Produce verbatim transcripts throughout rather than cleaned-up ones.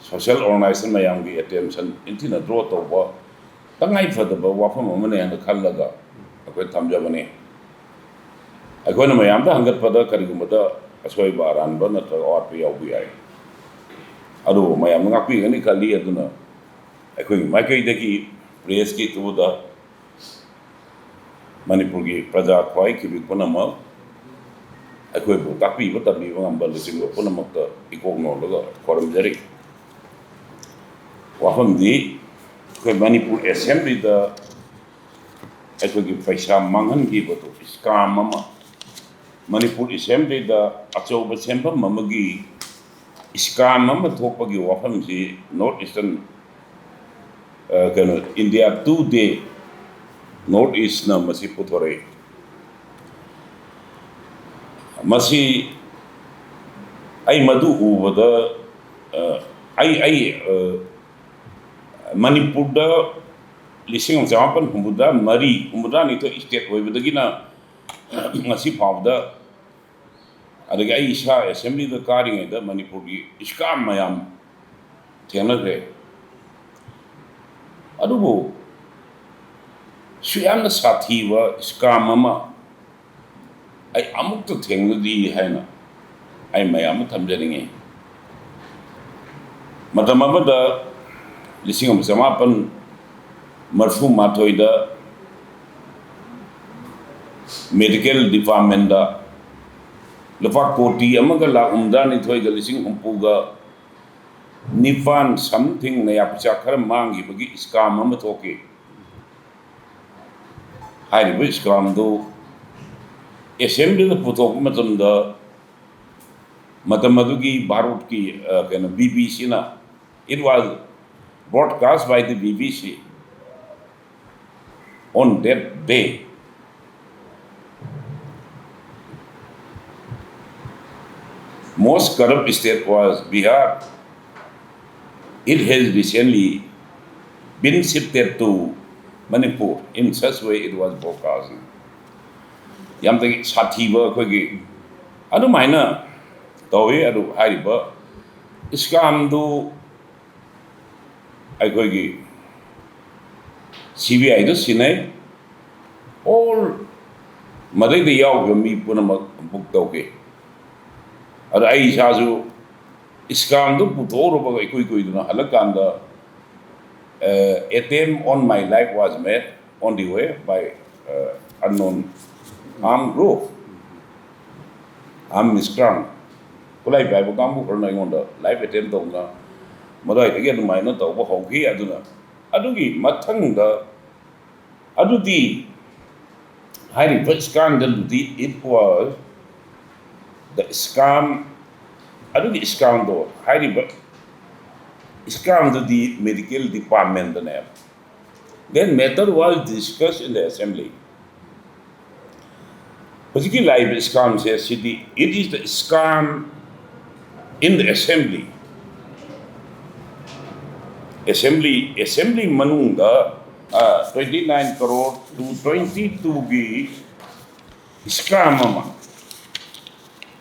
social organization ꯃꯌꯥꯝꯒꯤ attention ꯅꯤꯡꯊꯤꯅ draw ꯇꯧꯕ ꯇꯉꯥꯏ ꯐꯗꯕ ꯋꯥꯐꯝ ꯑꯃꯅꯦ ꯍꯥꯏꯅ ꯈꯜꯂꯒ ꯑꯩꯈꯣꯏ ꯊꯝꯖꯕꯅꯤ꯫ ꯑꯩꯈꯣꯏꯅ ꯃꯌꯥꯝꯗ ꯍꯪꯒꯠꯄꯗ ꯀꯔꯤꯒꯨꯝꯕꯗ ꯑꯁꯣꯏꯕ ꯑꯔꯥꯟꯕ ꯅꯠꯇ꯭ꯔꯒ ꯑꯋꯥꯠꯄ ꯌꯥꯎꯕ ꯌꯥꯏ, ꯑꯗꯨꯕꯨ ꯃꯌꯥꯝꯅ ꯉꯥꯛꯄꯤꯒꯅꯤ ꯈꯜꯂꯤ꯫ ꯑꯗꯨꯅ ꯑꯩꯈꯣꯏꯒꯤ ꯃꯥꯏꯀꯩꯗꯒꯤ pressꯀꯤ throughꯗ ꯃꯅꯤꯄꯨꯔꯒꯤ ꯄ꯭ꯔꯖꯥ ꯈ꯭ꯋꯥꯏ ꯈꯤꯕꯤ ꯄꯨꯝꯅꯃꯛ, ꯑꯩꯈꯣꯏꯕꯨ ꯇꯥꯛꯄꯤꯕ ꯇꯝꯕꯤꯕ ꯉꯝꯕ ꯂꯨꯆꯤꯡꯕ ꯄꯨꯝꯅꯃꯛꯇ ꯏꯀꯣꯛ ꯅꯣꯜꯂꯒ ꯈꯣꯏꯔꯝꯖꯔꯤ꯫ ꯋꯥꯐꯝꯗꯤ ꯑꯩꯈꯣꯏ ꯃꯅꯤꯄꯨꯔ ꯑꯦꯁꯦꯝꯕ꯭ꯂꯤꯗ ꯑꯩꯈꯣꯏꯒꯤ ꯄꯩꯁꯥ ꯃꯥꯡꯍꯟꯈꯤꯕꯗꯨ, scam ꯑꯃ, ꯃꯅꯤꯄꯨꯔ ꯑꯦꯁꯦꯝꯕ꯭ꯂꯤꯗ ꯑꯆꯧꯕ ꯁꯦꯟꯐꯝ ꯑꯃꯒꯤ scam ꯑꯃ ꯊꯣꯛꯄꯒꯤ ꯋꯥꯐꯝꯁꯤ North Eastern, ꯑ, ꯀꯩꯅꯣ, India Today, North Eastꯅ ꯃꯁꯤ ꯄꯨꯊꯣꯔꯛꯏ꯫ ꯃꯁꯤ ꯑꯩ ꯃꯗꯨ ꯎꯕꯗ, ꯑ, ꯑꯩ, ꯑꯩ, ꯑ, ꯃꯅꯤꯄꯨꯔꯗ ꯂꯤꯁꯤꯡ ꯑꯃ ꯆꯃꯥꯄꯟ ꯍꯨꯝꯐꯨꯇꯔꯥ ꯃꯔꯤ, ꯍꯨꯝꯐꯨꯇꯔꯥ ꯅꯤꯊꯣꯏ state ꯑꯣꯏꯕꯗꯒꯤꯅ ꯉꯁꯤ ꯐꯥꯎꯕꯗ, ꯑꯗꯒꯤ ꯑꯩ ꯏꯁꯥ ꯑꯦꯁꯦꯝꯕ꯭ꯂꯤꯗ ꯀꯥꯔꯤꯉꯩꯗ ꯃꯅꯤꯄꯨꯔꯒꯤ scam ꯃꯌꯥꯝ ꯊꯦꯡꯅꯈ꯭ꯔꯦ꯫ ꯑꯗꯨꯕꯨ ꯁꯨꯛ ꯌꯥꯝꯅ ꯁꯥꯊꯤꯕ scam ꯑꯃ ꯑꯩ ꯑꯃꯨꯛꯇ ꯊꯦꯡꯅꯗ꯭ꯔꯤ ꯍꯥꯏꯅ ꯑꯩ ꯃꯌꯥꯝ ꯑꯃ ꯊꯝꯖꯅꯤꯡꯉꯤ꯫ ꯃꯇꯝ ꯑꯃꯗ ꯂꯤꯁꯤꯡ ꯑꯃ ꯆꯃꯥꯄꯟ ꯃꯔꯤꯐꯨ ꯃꯥꯊꯣꯏꯗ medical departmentꯗ ꯂꯨꯄꯥ ꯀꯣꯇꯤ ꯑꯃꯒ ꯂꯥꯈ ꯍꯨꯝꯐꯨꯇꯔꯥ ꯅꯤꯊꯣꯏꯒ ꯂꯤꯁꯤꯡ ꯍꯨꯝꯐꯨꯒ ꯅꯤꯄꯥꯟ something ꯅꯌꯥ ꯄꯩꯁꯥ ꯈꯔ ꯃꯥꯡꯈꯤꯕꯒꯤ scam ꯑꯃ ꯊꯣꯛꯈꯤ꯫ ꯍꯥꯏꯔꯤꯕ scamꯗꯨ ꯑꯦꯁꯦꯝꯕ꯭ꯂꯤꯗ ꯄꯨꯊꯣꯛꯄ ꯃꯇꯝꯗ, ꯃꯇꯝ ꯑꯗꯨꯒꯤ ꯚꯥꯔꯠꯀꯤ, ꯑ, ꯀꯩꯅꯣ, BBCꯅ, it was broadcast by the BBC on that day. Most corrupt state was Bihar. It has recently been shifted to Manipur. In such way, it was broadcast. ꯌꯥꯝꯅ ꯁꯥꯊꯤꯕ ꯑꯩꯈꯣꯏꯒꯤ ꯑꯗꯨꯃꯥꯏꯅ ꯇꯧꯋꯤ꯫ ꯑꯗꯨ ꯍꯥꯏꯔꯤꯕ scamꯗꯨ ꯑꯩꯈꯣꯏꯒꯤ ꯁꯤ ꯕꯤ ꯑꯥꯏꯗ ꯁꯤꯟꯅꯩ꯫ ꯑꯣꯜ ꯃꯗꯩꯗ ꯌꯥꯎꯈꯤꯕ ꯃꯤ ꯄꯨꯝꯅꯃꯛ ꯕꯨꯛ ꯇꯧꯈꯤ꯫ ꯑꯗ ꯑꯩ ꯏꯁꯥꯁꯨ ꯏꯁꯀꯥꯝꯗꯨ ꯄꯨꯊꯣꯛꯎꯔꯕꯒ ꯏꯀꯨꯏ ꯀꯨꯏꯗꯅ ꯍꯜꯂꯛꯀꯥꯟꯗ, "Attempt on my life was made on the way by unknown armed group, armed miscreant." ꯈꯨꯠꯂꯥꯏ ꯄꯥꯏꯕ ꯀꯥꯡꯕꯨ ꯈꯔꯅ ꯑꯩꯉꯣꯟꯗ ꯂꯥꯏꯐ ꯑꯦꯇꯦꯝ ꯇꯧꯗꯅ ꯃꯗꯨꯋꯥꯏꯗꯒꯤ ꯑꯗꯨꯃꯥꯏꯅ ꯇꯧꯕ ꯍꯧꯈꯤ꯫ ꯑꯗꯨꯅ ꯑꯗꯨꯒꯤ ꯃꯊꯪꯗ ꯑꯗꯨꯗꯤ ꯍꯥꯏꯔꯤꯕ ꯏꯁꯀꯥꯝꯗꯨꯗꯤ, it was the scam, ꯑꯗꯨꯒꯤ ꯏꯁꯀꯥꯝꯗꯣ, ꯍꯥꯏꯔꯤꯕ ꯏꯁꯀꯥꯝꯗꯨꯗꯤ ꯃꯦꯗꯤꯀꯦꯜ ꯗꯤꯄꯥꯔꯠꯃꯦꯟꯗꯅꯦꯕ꯫ Then matter was discussed in the assembly. ꯍꯧꯖꯤꯛꯀꯤ ꯂꯥꯛꯏꯕ ꯏꯁꯀꯥꯝꯁꯦ ꯁꯤꯗꯤ, it is the scam in the assembly. Assembly assembly ꯃꯅꯨꯡꯗ twenty nine crore two twenty twoꯒꯤ ꯏꯁꯀꯥꯝ ꯑꯃ,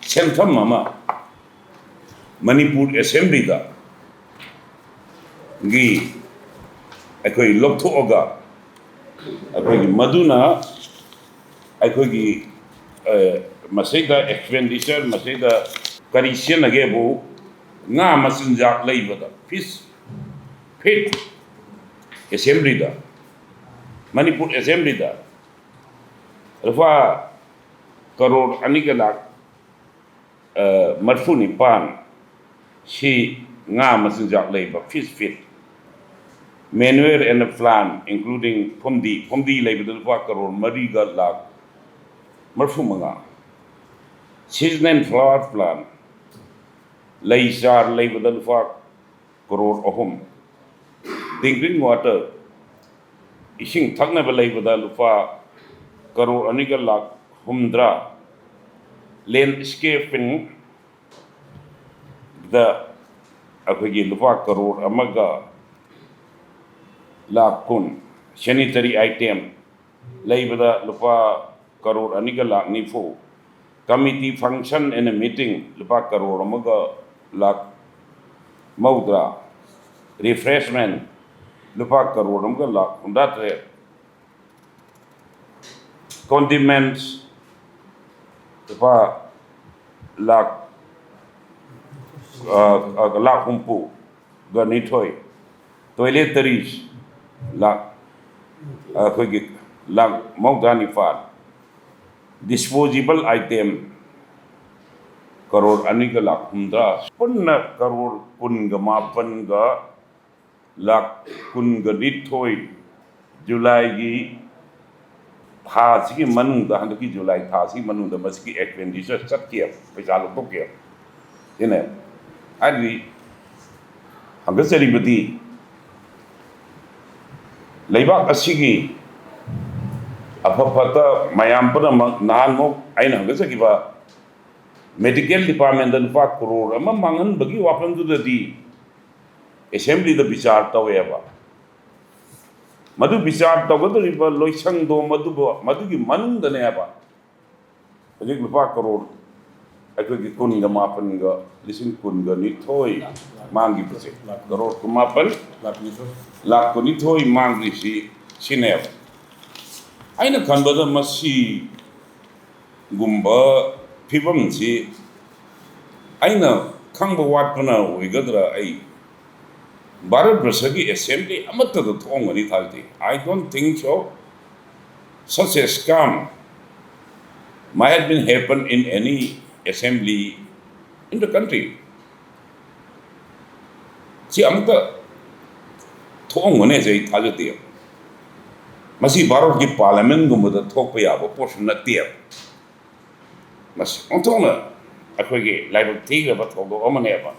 ꯁꯦꯟꯐꯝ ꯑꯃ ꯃꯅꯤꯄꯨꯔ ꯑꯦꯁꯦꯝꯕ꯭ꯂꯤꯗ ꯒꯤ ꯑꯩꯈꯣꯏ ꯂꯧꯊꯣꯛꯑꯒ, ꯑꯩꯈꯣꯏꯒꯤ ꯃꯗꯨꯅ ꯑꯩꯈꯣꯏꯒꯤ, ꯑ, ꯃꯁꯤꯗ ꯑꯦꯛꯁꯄꯦꯟꯗꯤꯆꯔ, ꯃꯁꯤꯗ ꯀꯔꯤ ꯁꯤꯖꯤꯟꯅꯒꯦꯕꯨ, ꯉꯥ ꯃꯆꯤꯟꯖꯥꯛ ꯂꯩꯕꯗ, ꯐꯤꯁ ꯐꯤꯠ, ꯑꯦꯁꯦꯝꯕ꯭ꯂꯤꯗ, ꯃꯅꯤꯄꯨꯔ ꯑꯦꯁꯦꯝꯕ꯭ꯂꯤꯗ ꯂꯨꯄꯥ ꯀꯔꯣꯔ ꯑꯅꯤꯒ ꯂꯥꯛ ꯃꯔꯤꯐꯨ ꯅꯤꯄꯥꯟ ꯁꯤ ꯉꯥ ꯃꯆꯤꯟꯖꯥꯛ ꯂꯩꯕ, fish feed, manure and plant, including ꯐꯨꯝꯗꯤ, ꯐꯨꯝꯗꯤ ꯂꯩꯕꯗ ꯂꯨꯄꯥ ꯀꯔꯣꯔ ꯃꯔꯤꯒ ꯂꯥꯛ ꯃꯔꯤꯐꯨ ꯃꯉꯥ, season and flower plant, ꯂꯩ ꯆꯥꯔ ꯂꯩꯕꯗ ꯂꯨꯄꯥ ꯀꯔꯣꯔ ꯑꯍꯨꯝ, drinking water, ꯏꯁꯤꯡ ꯊꯛꯅꯕ ꯂꯩꯕꯗ ꯂꯨꯄꯥ ꯀꯔꯣꯔ ꯑꯅꯤꯒ ꯂꯥꯛ ꯍꯨꯝꯗ꯭ꯔꯥ, landscaping ꯗ ꯑꯩꯈꯣꯏꯒꯤ ꯂꯨꯄꯥ ꯀꯔꯣꯔ ꯑꯃꯒ ꯂꯥꯛ ꯀꯨꯟ, sanitary item ꯂꯩꯕꯗ ꯂꯨꯄꯥ ꯀꯔꯣꯔ ꯑꯅꯤꯒ ꯂꯥꯛ ꯅꯤꯐꯨ, committee function and meeting ꯂꯨꯄꯥ ꯀꯔꯣꯔ ꯑꯃꯒ ꯂꯥꯛ ꯃꯧꯗ꯭ꯔꯥ, Refreshment ꯂꯨꯄꯥ ꯀꯔꯣꯔ ꯑꯃꯒ ꯂꯥꯈ ꯍꯨꯝꯗ꯭ꯔꯥ ꯇꯔꯦꯠ, condiments ꯂꯨꯄꯥ ꯂꯥꯈ, ꯑ, ꯑ, ꯂꯥꯈ ꯍꯨꯝꯐꯨꯒ ꯅꯤꯊꯣꯏ, toiletries ꯂꯥꯈ, ꯑꯩꯈꯣꯏꯒꯤ ꯂꯥꯈ ꯃꯧꯗ꯭ꯔꯥ ꯅꯤꯄꯥꯜ, disposable item ꯀꯔꯣꯔ ꯑꯅꯤꯒ ꯂꯥꯈ ꯍꯨꯝꯗ꯭ꯔꯥ, ꯄꯨꯟꯅ ꯀꯔꯣꯔ ꯀꯨꯟꯒ ꯃꯥꯄꯟꯒ ꯂꯥꯈ ꯀꯨꯟꯒ ꯅꯤꯊꯣꯏ ꯖꯨꯂꯥꯏꯒꯤ ꯊꯥꯁꯤꯒꯤ ꯃꯅꯨꯡꯗ, ꯍꯟꯗꯛꯀꯤ ꯖꯨꯂꯥꯏ ꯊꯥꯁꯤꯒꯤ ꯃꯅꯨꯡꯗ ꯃꯁꯤꯒꯤ expenditure ꯆꯠꯈꯤꯑꯕ, ꯄꯩꯁꯥ ꯂꯧꯊꯣꯛꯈꯤꯑꯕ꯫ ꯁꯤꯅꯦ꯫ ꯍꯥꯏꯗꯤ ꯍꯪꯒꯠꯆꯔꯤꯕꯗꯤ ꯂꯩꯕꯥꯛ ꯑꯁꯤꯒꯤ ꯑꯐ ꯐꯠꯇ ꯃꯌꯥꯝ ꯄꯨꯝꯅꯃꯛ, ꯅꯍꯥꯟꯃꯨꯛ ꯑꯩꯅ ꯍꯪꯒꯠꯆꯈꯤꯕ medical departmentꯇ ꯂꯨꯄꯥ ꯀꯔꯣꯔ ꯑꯃ ꯃꯥꯡꯍꯟꯕꯒꯤ ꯋꯥꯐꯝꯗꯨꯗꯗꯤ assemblyꯗ ꯕꯤꯆꯥꯔ ꯇꯧꯋꯦꯕ꯫ ꯃꯗꯨ ꯕꯤꯆꯥꯔ ꯇꯧꯒꯗꯧꯔꯤꯕ ꯂꯣꯏꯁꯪꯗꯣ ꯃꯗꯨꯕꯨ, ꯃꯗꯨꯒꯤ ꯃꯅꯨꯡꯗꯅꯦꯕ ꯍꯧꯖꯤꯛ ꯂꯨꯄꯥ ꯀꯔꯣꯔ, ꯑꯩꯈꯣꯏꯒꯤ ꯀꯨꯟꯒ ꯃꯥꯄꯟꯒ, ꯂꯤꯁꯤꯡ ꯀꯨꯟꯒ ꯅꯤꯊꯣꯏ ꯃꯥꯡꯈꯤꯕꯁꯦ, ꯀꯔꯣꯔ ꯀꯨꯟꯃꯥꯄꯟ, ꯂꯥꯈ ꯀꯨꯟꯅꯤꯊꯣꯏ ꯃꯥꯡꯈ꯭ꯔꯤꯁꯤ ꯁꯤꯅꯦꯕ꯫ ꯑꯩꯅ ꯈꯟꯕꯗ ꯃꯁꯤꯒꯨꯝꯕ ꯐꯤꯕꯝꯁꯤ ꯑꯩꯅ ꯈꯪꯕ ꯋꯥꯠꯄꯅ ꯑꯣꯏꯒꯗ꯭ꯔꯥ? ꯑꯩ ꯚꯥꯔꯠ ꯕꯔꯁꯒꯤ assembly ꯑꯃꯠꯇꯗ ꯊꯣꯛꯑꯝꯒꯅꯤ ꯊꯥꯖꯗꯦ꯫ I don't think so. Such a scam might have been happen in any assembly in the country. ꯁꯤ ꯑꯃꯨꯛꯇ ꯊꯣꯛꯑꯝꯒꯅꯤ ꯍꯥꯏꯁꯦ ꯑꯩ ꯊꯥꯖꯗꯦ꯫ ꯃꯁꯤ ꯚꯥꯔꯠꯀꯤ parliamentꯒꯨꯝꯕꯗ ꯊꯣꯛꯄ ꯌꯥꯕ ꯄꯣꯠꯁꯨ ꯅꯠꯇꯦꯕ꯫ ꯃꯁꯤ ꯑꯣꯟꯊꯣꯛꯅ ꯑꯩꯈꯣꯏꯒꯤ ꯂꯥꯏꯕꯛ ꯊꯤꯈ꯭ꯔꯕ ꯊꯧꯗꯣꯛ ꯑꯃꯅꯦꯕ꯫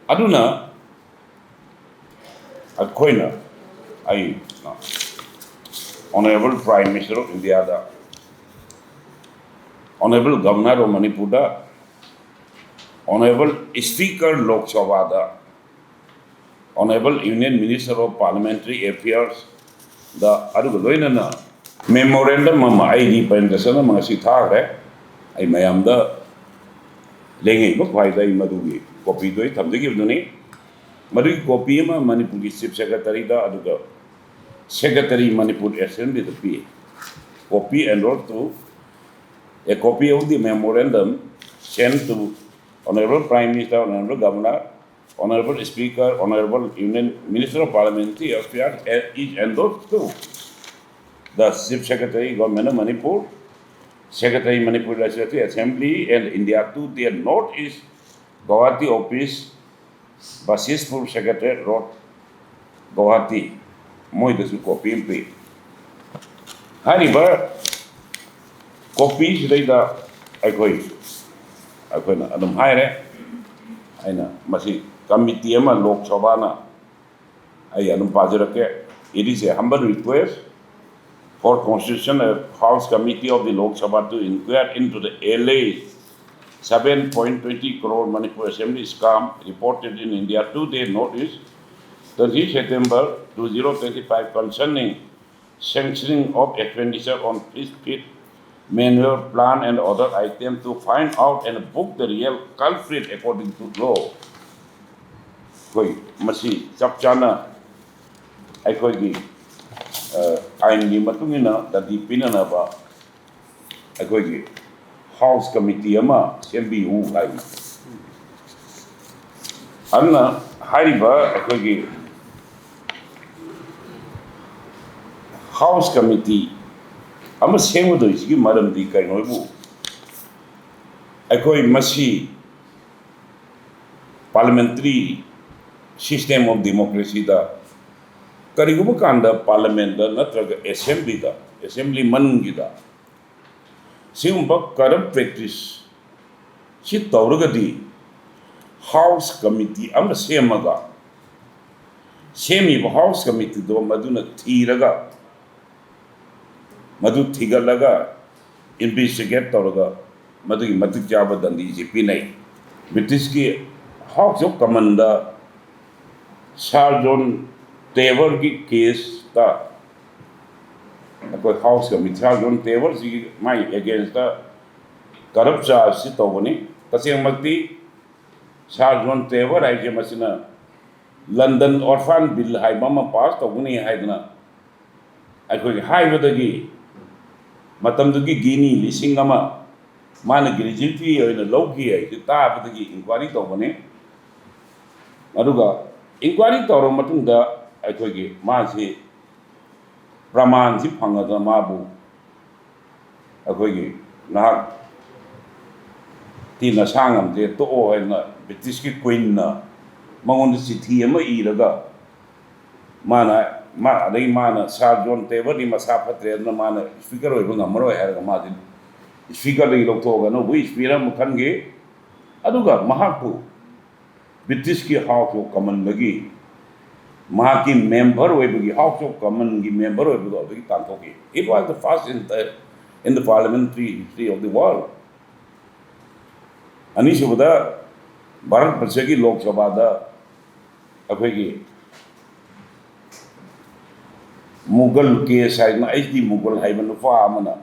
ꯑꯗꯨꯅ ꯑꯩꯈꯣꯏꯅ, ꯑꯩ, Honourable Prime Minister of Indiaꯗ, Honourable Governor of Manipurꯗ, Honourable Speaker Lok Sabhaꯗ, Honourable Union Minister of Parliamentary Affairsꯗ, ꯑꯗꯨꯒ ꯂꯣꯏꯅꯅ memorandum ꯑꯃ ꯑꯩ representation ꯑꯃ ꯉꯁꯤ ꯊꯥꯈ꯭ꯔꯦ꯫ ꯑꯩ ꯃꯌꯥꯝꯗ ꯂꯦꯡꯉꯩꯕ ꯈ꯭ꯋꯥꯏꯗ ꯑꯩ ꯃꯗꯨꯒꯤ copyꯗꯣ ꯑꯩ ꯊꯝꯖꯈꯤꯕꯗꯨꯅꯤ꯫ ꯃꯗꯨꯒꯤ copy ꯑꯃ ꯃꯅꯤꯄꯨꯔꯒꯤ Chief Secretary ꯗ, ꯑꯗꯨꯒ Secretary Manipur Assembly the P. Copy endorsed to, a copy of the memorandum sent to Honorable Prime Minister, Honorable Governor, Honorable Speaker, Honorable Union Minister of Parliamentary Affairs, eh, is endorsed to the Chief Secretary, Government of Manipur, Secretary, Manipur Legislative Assembly, and India Today North East, Guwahati office, Bashispur Secretariat Road, Guwahati, ꯃꯣꯏꯗꯁꯨ copy ꯑꯃ ꯄꯤ꯫ ꯍꯥꯏꯔꯤꯕ copy ꯁꯤꯗꯩꯗ ꯑꯩꯈꯣꯏ, ꯑꯩꯈꯣꯏꯅ ꯑꯗꯨꯝ ꯍꯥꯏꯔꯦ, ꯑꯩꯅ ꯃꯁꯤ committee ꯑꯃ ꯂꯣꯛ ꯁꯚꯥꯅ, ꯑꯩ ꯑꯗꯨꯝ ꯄꯥꯖꯔꯛꯀꯦ꯫ It is a humble request for constitution of House Committee of the Lok Sabha to inquire into the alleged seven point twenty crore Manipur Assembly scam reported in India Today North East, twenty September two thousand twenty-five, concerning sanctioning of expenditure on fish feed, manure, plant and other items to find out and book the real culprit according to law. ꯑꯩꯈꯣꯏ ꯃꯁꯤ ꯆꯞ ꯆꯥꯅ ꯑꯩꯈꯣꯏꯒꯤ, ꯑ, ꯑꯥꯏꯟꯒꯤ ꯃꯇꯨꯡ ꯏꯟꯅ ꯗꯟꯗꯤ ꯄꯤꯅꯅꯕ ꯑꯩꯈꯣꯏꯒꯤ House Committee ꯑꯃ ꯁꯦꯝꯕꯤꯌꯨ ꯍꯥꯏꯅ꯫ ꯑꯗꯨꯅ ꯍꯥꯏꯔꯤꯕ ꯑꯩꯈꯣꯏꯒꯤ House Committee ꯑꯃ ꯁꯦꯝꯒꯗꯣꯏꯁꯤꯒꯤ ꯃꯔꯝꯗꯤ ꯀꯩꯅꯣꯕꯨ, ꯑꯩꯈꯣꯏ ꯃꯁꯤ parliamentary system of democracy ꯗ ꯀꯔꯤꯒꯨꯝꯕ ꯀꯥꯟꯗ Parliament ꯗ ꯅꯠꯇ꯭ꯔꯒ Assembly ꯗ, Assembly ꯃꯅꯨꯡꯒꯤꯗ ꯁꯤꯒꯨꯝꯕ corrupt practice ꯁꯤ ꯇꯧꯔꯒꯗꯤ House Committee ꯑꯃ ꯁꯦꯝꯃꯒ, ꯁꯦꯝꯃꯤꯕ House Committee ꯗꯣ ꯃꯗꯨꯅ ꯊꯤꯔꯒ, ꯃꯗꯨ ꯊꯤꯒꯠꯂꯒ, investigate ꯇꯧꯔꯒ ꯃꯗꯨꯒꯤ ꯃꯇꯤꯛ ꯆꯥꯕ ꯗꯟꯗꯤꯁꯤ ꯄꯤꯅꯩ꯫ British ꯀꯤ House of Commons the Sir John Trevor ꯒꯤ case ꯇ ꯑꯩꯈꯣꯏ House Committee, Sir John Trevor ꯁꯤꯒꯤ ꯃꯥꯏ against ꯇ corrupt charge ꯁꯤ ꯇꯧꯕꯅꯤ꯫ ꯇꯁꯦꯡꯃꯛꯇꯤ Sir John Trevor ꯍꯥꯏꯁꯦ ꯃꯁꯤꯅ ꯂꯟꯗꯟ ꯑꯣꯔꯐꯥꯟ ꯕꯤꯜ ꯍꯥꯏꯕ ꯑꯃ ꯄꯥꯁ ꯇꯧꯒꯅꯤ ꯍꯥꯏꯗꯅ ꯑꯩꯈꯣꯏꯒꯤ ꯍꯥꯏꯕꯗꯒꯤ, ꯃꯇꯝꯗꯨꯒꯤ ꯒꯤꯅꯤ ꯂꯤꯁꯤꯡ ꯑꯃ ꯃꯥꯅ ꯒ꯭ꯔꯦꯖꯨꯋꯦꯠꯀꯤ ꯑꯣꯏꯅ ꯂꯧꯈꯤ ꯍꯥꯏꯁꯤ ꯇꯥꯕꯗꯒꯤ ꯏꯟꯀ꯭ꯋꯥꯏꯔꯤ ꯇꯧꯕꯅꯤ꯫ ꯑꯗꯨꯒ ꯏꯟꯀ꯭ꯋꯥꯏꯔꯤ ꯇꯧꯔꯕ ꯃꯇꯨꯡꯗ ꯑꯩꯈꯣꯏꯒꯤ ꯃꯥꯁꯤ ꯄ꯭ꯔꯃꯥꯟꯁꯤ ꯐꯪꯉꯗꯅ ꯃꯥꯕꯨ ꯑꯩꯈꯣꯏꯒꯤ ꯉꯥꯏꯍꯥꯛ ꯇꯤ ꯅꯁꯥ ꯉꯝꯗꯦ, ꯇꯣꯛꯑꯣ ꯍꯥꯏꯅ ꯕ꯭ꯔꯤꯇꯤꯁꯀꯤ ꯀ꯭ꯋꯤꯟꯅ ꯃꯉꯣꯟꯗ ꯆꯤꯊꯤ ꯑꯃ ꯏꯔꯒ ꯃꯥꯅ, ꯃꯥ, ꯑꯗꯒꯤ ꯃꯥꯅ ꯁꯥꯔ ꯖꯣꯟ ꯇꯦꯕꯔꯗꯤ ꯃꯁꯥ ꯐꯠꯇ꯭ꯔꯦ, ꯑꯗꯨꯅ ꯃꯥꯅ ꯁ꯭ꯄꯤꯀꯔ ꯑꯣꯏꯕ ꯉꯝꯃꯔꯣꯏ ꯍꯥꯏꯔꯒ ꯃꯥꯁꯦ ꯁ꯭ꯄꯤꯀꯔꯗꯒꯤ ꯂꯧꯊꯣꯛꯑꯒ ꯑꯅꯧꯕ ꯁ꯭ꯄꯤꯀꯔ ꯑꯃ ꯈꯟꯈꯤ꯫ ꯑꯗꯨꯒ ꯃꯍꯥꯛꯄꯨ ꯕ꯭ꯔꯤꯇꯤꯁꯀꯤ ꯍꯥꯎꯁ ꯑꯣꯐ ꯀꯃꯟꯗꯒꯤ ꯃꯍꯥꯛꯀꯤ ꯃꯦꯝꯕꯔ ꯑꯣꯏꯕꯒꯤ, ꯍꯥꯎꯁ ꯑꯣꯐ ꯀꯃꯟꯒꯤ ꯃꯦꯝꯕꯔ ꯑꯣꯏꯕꯗꯣ ꯑꯗꯨꯗꯒꯤ ꯇꯥꯟꯊꯣꯛꯈꯤ꯫ It was the first in the, in the parliamentary history of the world. ꯑꯅꯤꯁꯨꯕꯗ, ꯚꯥꯔꯠ ꯕꯔꯁꯒꯤ ꯂꯣꯛ ꯁꯚꯥꯗ ꯑꯩꯈꯣꯏꯒꯤ ꯃꯨꯒꯜ ꯀꯦꯁ ꯍꯥꯏꯗꯅ, ꯑꯩꯆ ꯗꯤ ꯃꯨꯒꯜ ꯍꯥꯏꯕ ꯅꯨꯄꯥ ꯑꯃꯅ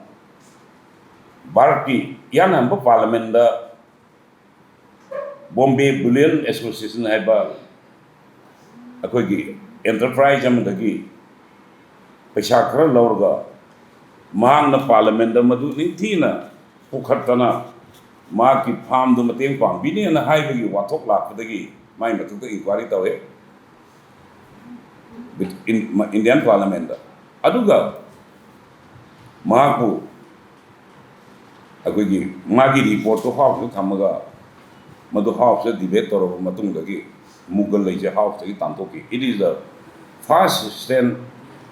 ꯚꯥꯔꯠꯀꯤ ꯏꯍꯥꯟ ꯍꯥꯟꯕ ꯄꯥꯔꯂꯤꯌꯥꯃꯦꯟꯗ ꯕꯣꯝꯕꯦ ꯕꯨꯂꯤꯌꯟ ꯑꯦꯁꯣꯁꯤꯌꯦꯁꯟ ꯍꯥꯏꯕ ꯑꯩꯈꯣꯏꯒꯤ ꯑꯦꯟꯇꯔꯄ꯭ꯔꯥꯏꯖ ꯑꯃꯗꯒꯤ ꯄꯩꯁꯥ ꯈꯔ ꯂꯧꯔꯒ ꯃꯍꯥꯛꯅ ꯄꯥꯔꯂꯤꯌꯥꯃꯦꯟꯗ ꯃꯗꯨ ꯅꯤꯡꯊꯤꯅ ꯄꯨꯈꯠꯇꯅ ꯃꯍꯥꯛꯀꯤ ꯐꯥꯝꯗꯨ ꯃꯇꯦꯡ ꯄꯥꯡꯕꯤꯅꯦꯅ ꯍꯥꯏꯕꯒꯤ ꯋꯥꯊꯣꯛ ꯂꯥꯛꯄꯗꯒꯤ ꯃꯥꯏ ꯃꯊꯛꯇ ꯏꯟꯀ꯭ꯋꯥꯏꯔꯤ ꯇꯧꯋꯦ꯫ ꯏꯟꯗꯤꯌꯥꯟ ꯄꯥꯔꯂꯤꯌꯥꯃꯦꯟꯗ꯫ ꯑꯗꯨꯒ ꯃꯍꯥꯛꯄꯨ ꯑꯩꯈꯣꯏꯒꯤ ꯃꯥꯒꯤ ꯔꯤꯄꯣꯔꯠꯇꯨ ꯍꯥꯎꯁꯇ ꯊꯝꯃꯒ ꯃꯗꯨ ꯍꯥꯎꯁꯇ ꯗꯤꯕꯦꯠ ꯇꯧꯔꯕ ꯃꯇꯨꯡꯗꯒꯤ ꯃꯨꯒꯜ ꯂꯩꯁꯦ ꯍꯥꯎꯁꯇꯒꯤ ꯇꯥꯟꯊꯣꯛꯈꯤ꯫ It is the first stand,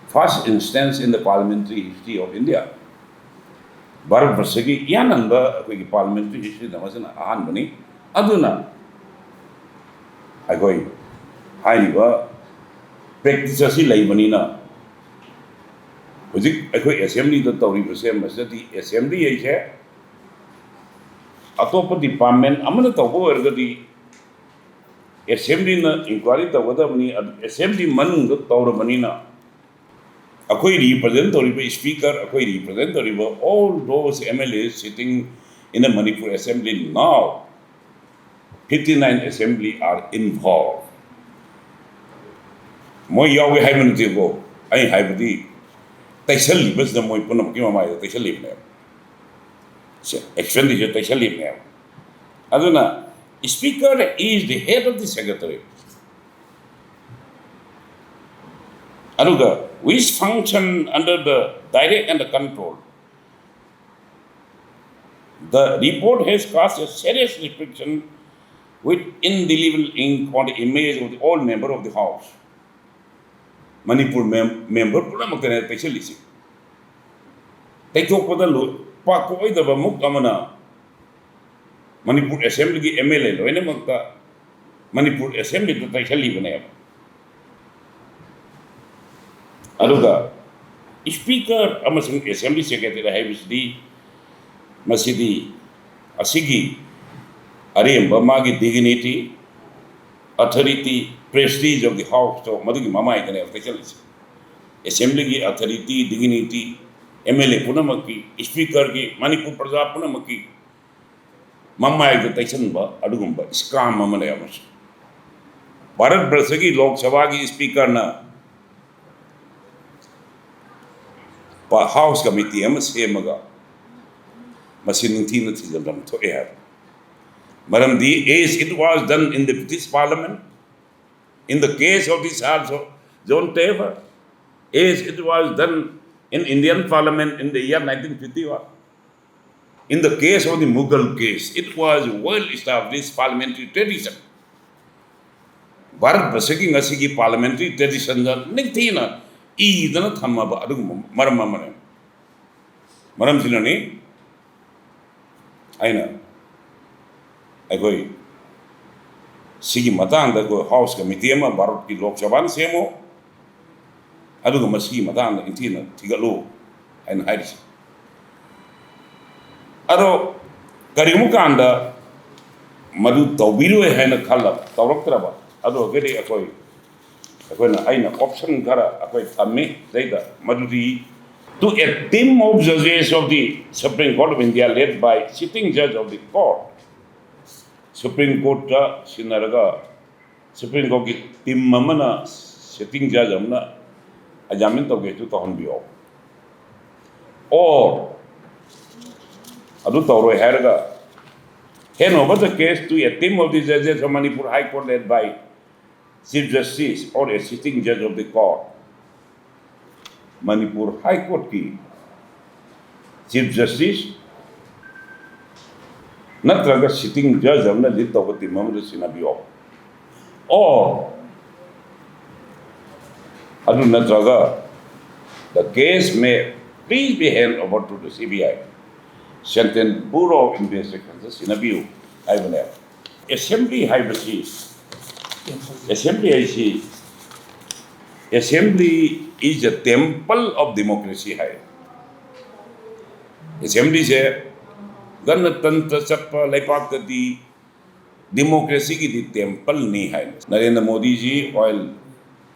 first instance in the parliamentary history of India. Bharat ꯕꯔꯁꯒꯤ ꯏꯍꯥꯟ ꯍꯥꯟꯕ ꯑꯩꯈꯣꯏꯒꯤ ꯄꯥꯔꯂꯤꯌꯥꯃꯦꯟꯇꯔꯤ ꯍꯤꯁꯇ꯭ꯔꯤꯗ ꯃꯁꯤꯅ ꯑꯍꯥꯟꯕꯅꯤ꯫ ꯑꯗꯨꯅ ꯑꯩꯈꯣꯏ ꯍꯥꯏꯔꯤꯕ ꯄ꯭ꯔꯦꯛꯇꯤꯁ ꯑꯁꯤ ꯂꯩꯕꯅꯤꯅ ꯍꯧꯖꯤꯛ ꯑꯩꯈꯣꯏ ꯑꯦꯁꯦꯝꯕ꯭ꯂꯤꯗ ꯇꯧꯔꯤꯕꯁꯦ, ꯃꯁꯤꯗꯗꯤ ꯑꯦꯁꯦꯝꯕ꯭ꯂꯤ ꯍꯥꯏꯁꯦ ꯑꯇꯣꯞꯄ ꯗꯤꯄꯥꯔꯠꯃꯦꯟ ꯑꯃꯅ ꯇꯧꯕ ꯑꯣꯏꯔꯒꯗꯤ ꯑꯦꯁꯦꯝꯕ꯭ꯂꯤꯅ ꯏꯟꯀ꯭ꯋꯥꯏꯔꯤ ꯇꯧꯒꯗꯕꯅꯤ꯫ ꯑꯗꯨ ꯑꯦꯁꯦꯝꯕ꯭ꯂꯤ ꯃꯅꯨꯡꯗ ꯇꯧꯔꯕꯅꯤꯅ ꯑꯩꯈꯣꯏ ꯔꯤꯄ꯭ꯔꯖꯦꯟ ꯇꯧꯔꯤꯕ ꯁ꯭ꯄꯤꯀꯔ, ꯑꯩꯈꯣꯏ ꯔꯤꯄ꯭ꯔꯖꯦꯟ ꯇꯧꯔꯤꯕ all those M L As sitting in the Manipur Assembly now, fifty nine Assembly are involved. ꯃꯣꯏ ꯌꯥꯎꯏ ꯍꯥꯏꯕ ꯅꯠꯇꯦꯀꯣ, ꯑꯩ ꯍꯥꯏꯕꯗꯤ ꯇꯩꯁꯜꯂꯤꯕꯁꯤꯗ ꯃꯣꯏ ꯄꯨꯝꯅꯃꯛꯀꯤ ꯃꯃꯥꯏꯗ ꯇꯩꯁꯜꯂꯤꯕꯅꯦꯕ꯫ ꯁꯦ, expenditure ꯇꯩꯁꯜꯂꯤꯕꯅꯦꯕ꯫ ꯑꯗꯨꯅ, Speaker is the head of the secretary. ꯑꯗꯨꯒ, which function under the direct and the control. The report has cast a serious reflection with indelible ink on the image of the all member of the house. Manipur ma'am-, member ꯄꯨꯝꯅꯃꯛꯇꯅꯦ ꯇꯩꯁꯜꯂꯤꯁꯦ꯫ ꯇꯩꯊꯣꯛꯄꯗ ꯂꯣꯏ-, ꯄꯥꯛꯄ ꯑꯣꯏꯗꯕ ꯃꯨꯛ ꯑꯃꯅ Manipur assemblyꯒꯤ MLA ꯂꯣꯏꯅꯃꯛꯇ Manipur assemblyꯗ ꯇꯩꯁꯜꯂꯤꯕꯅꯦꯕ꯫ ꯑꯗꯨꯒ Speaker ꯑꯃꯁꯨꯡ Assembly Secretary ꯍꯥꯏꯕꯁꯤꯗꯤ, ꯃꯁꯤꯗꯤ ꯑꯁꯤꯒꯤ ꯑꯔꯦꯝꯕ ꯃꯥꯒꯤ dignity, authority, prestige of the houseꯇꯣ ꯃꯗꯨꯒꯤ ꯃꯃꯥꯏꯗꯅꯦꯕ ꯇꯩꯁꯜꯂꯤꯁꯦ꯫ Assemblyꯒꯤ authority, dignity, MLA ꯄꯨꯝꯅꯃꯛꯀꯤ, Speakerꯒꯤ, ꯃꯅꯤꯄꯨꯔ ꯄ꯭ꯔꯖꯥ ꯄꯨꯝꯅꯃꯛꯀꯤ ꯃꯃꯥꯏꯗ ꯇꯩꯁꯟꯕ ꯑꯗꯨꯒꯨꯝꯕ scam ꯑꯃꯅꯦꯕ ꯃꯁꯤ꯫ ꯚꯥꯔꯠ ꯕꯔꯁꯒꯤ ꯂꯣꯛ ꯁꯚꯥꯒꯤ Speakerꯅ ꯄ-, House Committee ꯑꯃ ꯁꯦꯝꯃꯒ ꯃꯁꯤ ꯅꯤꯡꯊꯤꯅ ꯊꯤꯖꯤꯜꯂꯝ ꯊꯣꯛꯑꯦ ꯍꯥꯏꯕ꯫ ꯃꯔꯝꯗꯤ, as it was done in the British Parliament, in the case of the Sir Jo-, John Tabor, as it was done in Indian Parliament in the year nineteen fifty-one, in the case of the Mughal case, it was well established parliamentary tradition. Bharat ꯕꯔꯁꯒꯤ ꯉꯁꯤꯒꯤ parliamentary traditionꯗ ꯅꯤꯡꯊꯤꯅ ꯏꯗꯅ ꯊꯝꯃꯕ ꯑꯗꯨꯒꯨꯝꯕ ꯃꯔꯝ ꯑꯃꯅꯤ꯫ ꯃꯔꯝꯁꯤꯅꯅꯤ ꯑꯩꯅ, ꯑꯩꯈꯣꯏ ꯁꯤꯒꯤ ꯃꯇꯥꯡꯗ ꯑꯩꯈꯣꯏ House Committee ꯑꯃ ꯚꯥꯔꯠꯀꯤ ꯂꯣꯛ ꯁꯚꯥꯅ ꯁꯦꯝꯃꯨ, ꯑꯗꯨꯒ ꯃꯁꯤꯒꯤ ꯃꯇꯥꯡꯗ ꯅꯤꯡꯊꯤꯅ ꯊꯤꯒꯠꯂꯨ ꯍꯥꯏꯅ ꯍꯥꯏꯔꯤꯁꯤ꯫ ꯑꯗꯣ ꯀꯔꯤꯒꯨꯝꯕ ꯀꯥꯟꯗ ꯃꯗꯨ ꯇꯧꯕꯤꯔꯣꯏ ꯍꯥꯏꯅ ꯈꯜꯂꯕ, ꯇꯧꯔꯛꯇ꯭ꯔꯕ, ꯑꯗꯨ ꯑꯣꯏꯔꯒꯗꯤ ꯑꯩꯈꯣꯏ, ꯑꯩꯈꯣꯏꯅ, ꯑꯩꯅ option ꯈꯔ ꯑꯩꯈꯣꯏ ꯊꯝꯃꯤ ꯁꯤꯗꯩꯗ, ꯃꯗꯨꯗꯤ, to a team of judges of the Supreme Court of India led by sitting judge of the court. Supreme Courtꯇ ꯁꯤꯟꯅꯔꯒ Supreme Courtꯀꯤ team ꯑꯃꯅ Sitting judge ꯑꯃꯅ examine ꯇꯧꯒꯦꯁꯨ ꯇꯧꯍꯟꯕꯤꯌꯣ꯫ Or ꯑꯗꯨ ꯇꯧꯔꯣꯏ ꯍꯥꯏꯔꯒ, hand over the case to a team of the judges of Manipur High Court led by Chief Justice or a sitting judge of the court꯫ Manipur high ꯀꯣꯔꯠꯀꯤ chief justice ꯅꯠꯇ꯭ꯔꯒ sitting ꯖꯖ ꯑꯃꯅ lead ꯇꯧꯕ team ꯑꯃꯗ ꯁꯤꯟꯅꯕꯤꯌꯣ꯫ Or ꯑꯗꯨ ꯅꯠꯇ꯭ꯔꯒ, the case may please be hand over to the C B I, Central Bureau of Investigation ꯗ ꯁꯤꯟꯅꯕꯤꯌꯨ ꯍꯥꯏꯕꯅꯦꯕ꯫ Assembly ꯍꯥꯏꯕꯁꯤ, ꯑꯦꯁꯦꯝꯕ꯭ꯂꯤ ꯍꯥꯏꯁꯤ, "Assembly is a temple of democracy" ꯍꯥꯏ꯫ ꯑꯦꯁꯦꯝꯕ꯭ꯂꯤꯁꯦ ꯒꯅꯇꯟꯇ꯭ꯔ ꯆꯠꯄ ꯂꯩꯕꯥꯛꯇꯗꯤ ꯗꯤꯃꯣꯀ꯭ꯔꯦꯁꯤꯒꯤꯗꯤ ꯇꯦꯝꯄꯜꯅꯤ ꯍꯥꯏ꯫ ꯅꯔꯦꯟꯗ꯭ꯔ ꯃꯣꯗꯤꯖꯤ while,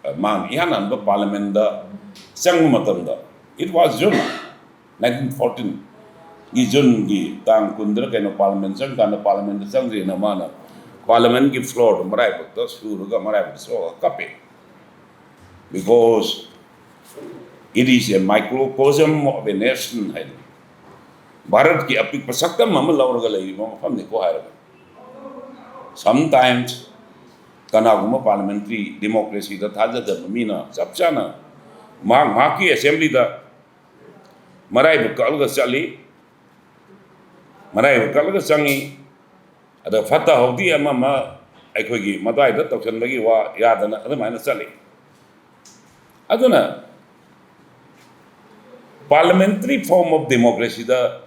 ꯑ, ꯃꯥꯅ ꯏꯍꯥꯟ ꯍꯥꯟꯕ ꯄꯥꯔꯂꯤꯌꯥꯃꯦꯟꯗ ꯆꯪꯕ ꯃꯇꯝꯗ, it was June nineteen fourteen ꯒꯤ ꯖꯨꯟꯒꯤ ꯇꯥꯡ ꯀꯨꯟꯗꯔ ꯀꯩꯅꯣ ꯄꯥꯔꯂꯤꯌꯥꯃꯦꯟ ꯆꯪꯀꯥꯟꯗ, ꯄꯥꯔꯂꯤꯌꯥꯃꯦꯟꯗ ꯆꯪꯗ꯭ꯔꯤꯅ ꯃꯥꯅ ꯄꯥꯔꯂꯤꯌꯥꯃꯦꯟꯒꯤ ꯐ꯭ꯂꯣꯔꯗ ꯃꯔꯥꯏꯕꯛꯇ ꯁꯨꯔꯒ ꯃꯔꯥꯏꯕꯛꯇ ꯁꯣꯛꯑꯒ ꯀꯞꯄꯦ꯫ Because it is a microcosm of a nation ꯍꯥꯏꯅ, ꯚꯥꯔꯠꯀꯤ ꯑꯄꯤꯛꯄ ꯁꯛꯇꯝ ꯑꯃ ꯂꯧꯔꯒ ꯂꯩꯔꯤꯕ ꯃꯐꯝꯅꯤꯀꯣ ꯍꯥꯏꯔꯒ꯫ Sometimes ꯀꯅꯥꯒꯨꯝꯕ ꯄꯥꯔꯂꯤꯌꯥꯃꯦꯟꯇꯔꯤ ꯗꯤꯃꯣꯀ꯭ꯔꯦꯁꯤꯗ ꯊꯥꯖꯗꯕ ꯃꯤꯅ ꯆꯞ ꯆꯥꯅ ꯃꯍꯥꯛ ꯃꯍꯥꯛꯀꯤ ꯑꯦꯁꯦꯝꯕ꯭ꯂꯤꯗ ꯃꯔꯥꯏꯕꯛ ꯀꯛꯂꯒ ꯆꯠꯂꯤ, ꯃꯔꯥꯏꯕꯛ ꯀꯛꯂꯒ ꯆꯪꯉꯤ, ꯑꯗ ꯐꯠꯇ ꯍꯥꯎꯗꯤ ꯑꯃ ꯑꯃ ꯑꯩꯈꯣꯏꯒꯤ ꯃꯇꯥꯏꯗ ꯇꯧꯁꯟꯕꯒꯤ ꯋꯥ ꯌꯥꯗꯅ ꯑꯗꯨꯃꯥꯏꯅ ꯆꯠꯂꯤ꯫ ꯑꯗꯨꯅ parliamentary form of democracy the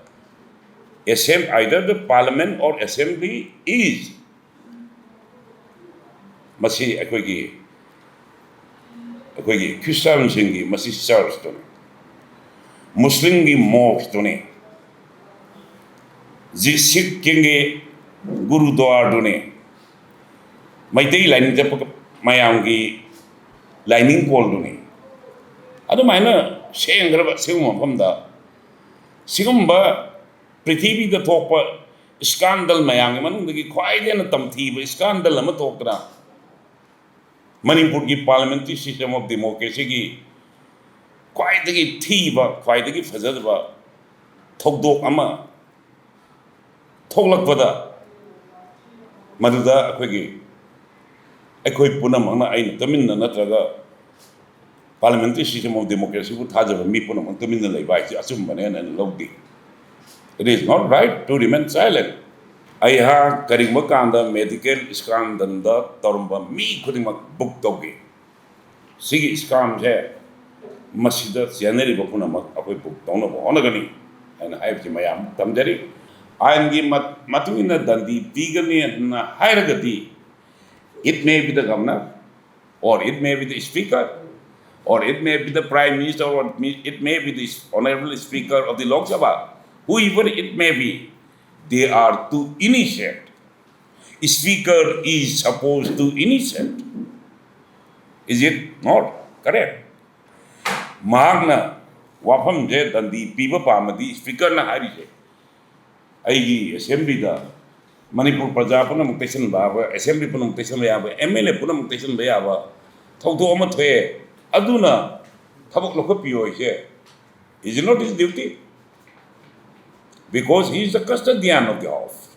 assemb-, either the parliament or assembly is, ꯃꯁꯤ ꯑꯩꯈꯣꯏꯒꯤ, ꯑꯩꯈꯣꯏꯒꯤ ꯈ꯭ꯔꯤꯁꯇꯥꯟꯁꯤꯡꯒꯤ ꯃꯁꯤ ꯆꯔꯆꯇꯨꯅꯤ, ꯃꯨꯁꯂꯤꯝꯒꯤ ꯃꯣꯁꯇꯨꯅꯤ, ꯖꯤ-, ꯁꯤꯈꯁꯤꯡꯒꯤ ꯒꯨꯔꯨꯗ꯭ꯋꯥꯔꯗꯨꯅꯤ, ꯃꯩꯇꯩ ꯂꯥꯏꯅꯤꯡ ꯆꯠꯄ ꯃꯌꯥꯝꯒꯤ ꯂꯥꯏꯅꯤꯡ ꯀꯣꯜꯗꯨꯅꯤ꯫ ꯑꯗꯨꯃꯥꯏꯅ ꯁꯦꯡꯈ꯭ꯔꯕ ꯁꯤꯒꯨꯝꯕ ꯃꯐꯝꯗ, ꯁꯤꯒꯨꯝꯕ ꯄ꯭ꯔꯤꯊꯤꯕꯤꯗ ꯊꯣꯛꯄ ꯏꯁꯀꯥꯟꯗꯜ ꯃꯌꯥꯝꯒꯤ ꯃꯅꯨꯡꯗꯒꯤ ꯈ꯭ꯋꯥꯏꯗꯒꯤ ꯍꯦꯟꯅ ꯇꯝꯊꯤꯕ ꯏꯁꯀꯥꯟꯗꯜ ꯑꯃ ꯊꯣꯛꯇꯅ, ꯃꯅꯤꯄꯨꯔꯒꯤ parliamentary system of democracyꯒꯤ ꯈ꯭ꯋꯥꯏꯗꯒꯤ ꯊꯤꯕ, ꯈ꯭ꯋꯥꯏꯗꯒꯤ ꯐꯖꯗꯕ ꯊꯧꯗꯣꯛ ꯑꯃ ꯊꯣꯛꯂꯛꯄꯗ, ꯃꯗꯨꯗ ꯑꯩꯈꯣꯏꯒꯤ, ꯑꯩꯈꯣꯏ ꯄꯨꯝꯅꯃꯛꯅ, ꯑꯩꯅ ꯇꯨꯃꯤꯟꯅ ꯅꯠꯇ꯭ꯔꯒ parliamentary system of democracyꯕꯨ ꯊꯥꯖꯕ ꯃꯤ ꯄꯨꯝꯅꯃꯛ ꯇꯨꯃꯤꯟꯅ ꯂꯩꯕ ꯍꯥꯏꯁꯤ ꯑꯆꯨꯝꯕꯅꯦꯅ ꯑꯩꯅ ꯂꯧꯗꯦ꯫ It is not right to remain silent. ꯑꯩꯍꯥꯛ ꯀꯔꯤꯒꯨꯝꯕ ꯀꯥꯟꯗ medical scandalꯗ ꯇꯧꯔꯝꯕ ꯃꯤ ꯈꯨꯗꯤꯡꯃꯛ book ꯇꯧꯈꯤ꯫ ꯁꯤꯒꯤ scamꯁꯦ, ꯃꯁꯤꯗ ꯆꯦꯟꯅꯔꯤꯕ ꯄꯨꯝꯅꯃꯛ ꯑꯩꯈꯣꯏ book ꯇꯧꯅꯕ ꯍꯣꯠꯅꯒꯅꯤ ꯍꯥꯏꯅ ꯍꯥꯏꯕꯁꯤ ꯃꯌꯥꯝ ꯇꯝꯖꯔꯤ꯫ ꯑꯥꯏꯟꯒꯤ ꯃ-, ꯃꯇꯨꯡ ꯏꯟꯅ ꯗꯟꯗꯤ ꯄꯤꯒꯅꯤ ꯍꯥꯏꯅ ꯍꯥꯏꯔꯒꯗꯤ, it may be the governor, or it may be the speaker, or it may be the prime minister, or it may, it may be the honorable speaker of the Lok Sabha, whoever it may be, they are to initiate. Speaker is supposed to initiate. Is it not correct? ꯃꯍꯥꯛꯅ ꯋꯥꯐꯝꯁꯦ ꯗꯟꯗꯤ ꯄꯤꯕ ꯄꯥꯝꯃꯗꯤ, speakerꯅ ꯍꯥꯏꯔꯤꯁꯦ, ꯑꯩꯒꯤ assemblyꯗ ꯃꯅꯤꯄꯨꯔ ꯄ꯭ꯔꯖꯥ ꯄꯨꯝꯅꯃꯛ ꯇꯩꯁꯟꯕ ꯌꯥꯕ, assembly ꯄꯨꯝꯅꯃꯛ ꯇꯩꯁꯟꯕ ꯌꯥꯕ, MLA ꯄꯨꯝꯅꯃꯛ ꯇꯩꯁꯟꯕ ꯌꯥꯕ ꯊꯧꯗꯣꯛ ꯑꯃ ꯊꯣꯛꯑꯦ, ꯑꯗꯨꯅ ꯊꯕꯛ ꯂꯧꯈꯠꯄꯤꯌꯣ ꯍꯥꯏꯁꯦ, is it not his duty? Because he is the custodian of the house.